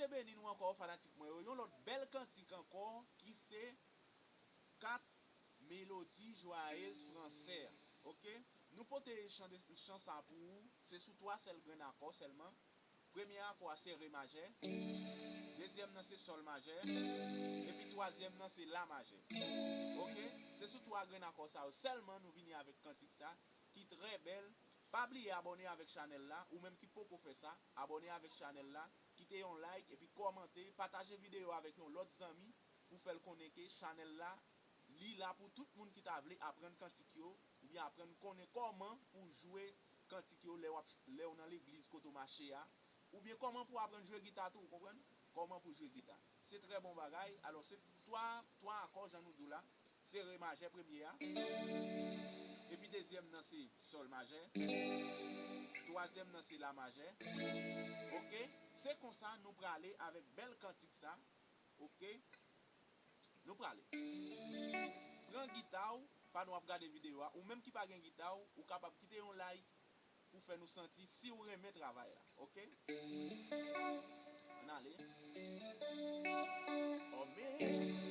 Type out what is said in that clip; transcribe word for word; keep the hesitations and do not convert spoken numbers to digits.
Bondye beni nou ankò, fanatik mwen yo. Yon lòt bèl kantik ankò ki se Kat Melodi Jwayez Fransè. Oke? Nou pote chan de, chan sa pou ou. Se sou twa sèl grenn akò sèlman. Premye akò a se re majè, dezyèm nan se sòl majè, epi twazyèm nan se la majè. Oke? Se sou twa grenn akò sa yo sèlman nou vini avèk kantik sa ki trè bèl. Pa bliye abòne avèk chanèl la, ou menm ki poko fè sa, abòne avèk chanèl la, kite yon like epi kòmante, pataje videyo avèk yon lòt zanmi pou fè l konnen ke chanèl la, li la pou tout moun ki ta vle aprann kantik yo, oubyen aprann konnen kòman pou jwe kantik yo lè w ap, lè w nan legliz kote w mache a, oubyen kòman pou aprann jwe gita tou, ou konprann? Kòman pou jwe gita. Se trè bon bagay. Alò, se twa, twa akò, jan nou di w la. Se re majè premye a. Epi dezyèm nan se sòl majè. Twazyèm nan se la majè. Oke? Se konsa nou prale avèk bèl kantik sa. Oke? Nou prale. Pran gita w pandan w ap gade videyo a. Ou menm ki pa gen gita w, ou kapab kite yon like pou fè nou santi si w renmen travay la. Oke? Ann ale. Oh, man.